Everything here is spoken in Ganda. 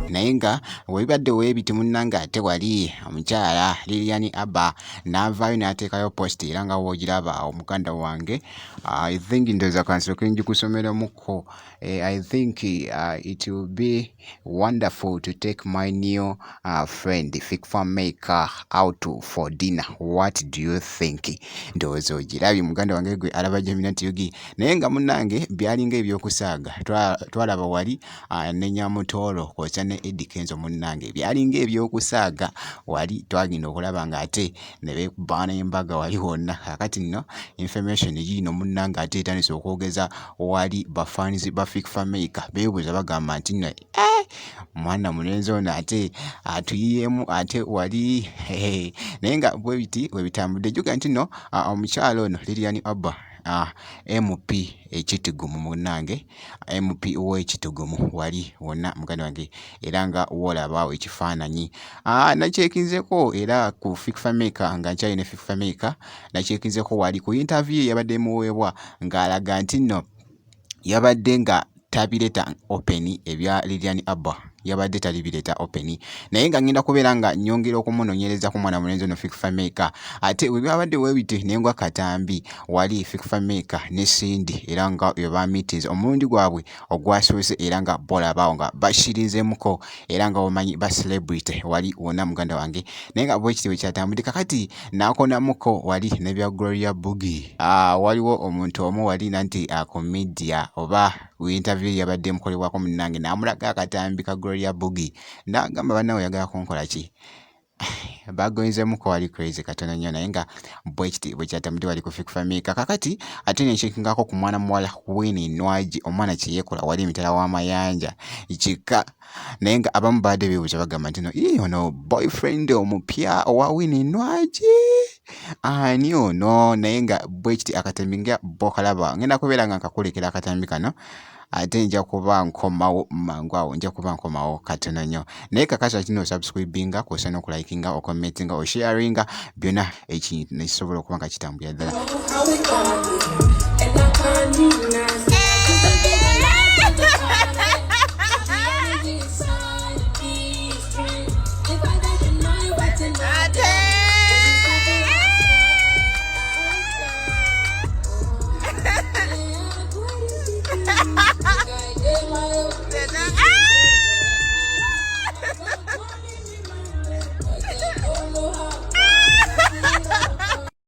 Naye nga webibadde weebiti munnange, ate wali omukyala Lilian Abba n'avaayo n'ateekayo post, era nga woogiraba awo muganda wange. I think ndowooza kansooke njikusomeremuko. I think it will be wonderful to take my new friend Fik Fameica out for dinner. What do you think? Ndowooza ogirabye muganda wange gwe alaba Jaminat Yugi. Naye nga munnange byalinga ebyokusaaga, twalaba wali ne Nyamutoolo kw'ossa ne Eddy Kenzo. Munnange byalinga ebyokusaaga, wali twagenda okulaba ng'ate ne beekuba n'embaga wali wonna. Kaakati nno information yiino munnange ate etandise okwogeza wali ba fans ba Fik Fameica beebuuza, bagamba nti nno eh, mwana mulenzi ono ate atuyiyeemu ate wali. Naye nga bwe biti bwe bitambudde, jjukira nti nno omukyala ono Lilian Abba, MP e Kitgum, munnange MP w'e Kitgum wali wonna muganda wange, era nga woolaba ekifaananyi nakyekinzeko era ku Fik Fameica, nga nkyali ne Fik Fameica, nakyekinzeko wali ku interview yabadde emuweebwa ng'alaga nti nno yabadde nga tabireeta open ebya Lilian Abba, yabadde talibireeta open. Naye nga ngenda kubeera nga nnyongera okumunoonyereza ku mwana mulenzi ono Fik Fameica. Ate bwe byabadde weebiti nengwa katambi wali Fik Fameica ne Cindy, era nga bwe bamiitinze omulundi gwabwe ogwasoose, era nga bolabaawo nga bashirinzeemuko, era nga omanyi ba celebrity wali wonna muganda wange. Naye nga bwekiti bwe kyatambudde, kakati n'akonamuko wali n'ebya Gloria Bugie. Waliwo omuntu omu wali nanti ku media oba interview yabadde emukolebwako munnange, n'amulaga akatambi ka Gloria Bugie, n'agamba, "Bannawe, oyagala kunkola ki?" Bagonzemuko wali crazy katono nnyo. Naye nga bwekiti bwe kyatambudde wali ku Fik Fameica. Kakati ate nenkyekingako ku mwana muwala Winnie Nwagi, omwana kye yeekola wali emitala w'amayanja kika. Naye nga abamu baadde beebuuza, bagamba nti no ii ono boyfriend omupya owa Winnie Nwagi ani ono? Naye nga bwekiti akatambi nga bokalaba, ngenda kubeera nga nkakulekera akatambi kano, ate nja kuba nkomawo mangu awo, nja kuba nkomawo katono nnyo. Naye kakasa kino osubscribinga, kwosa n'okulayikinga, okommentinga, osharinga, byonna ekintu nekisobola okuba nga kitambulira ddala.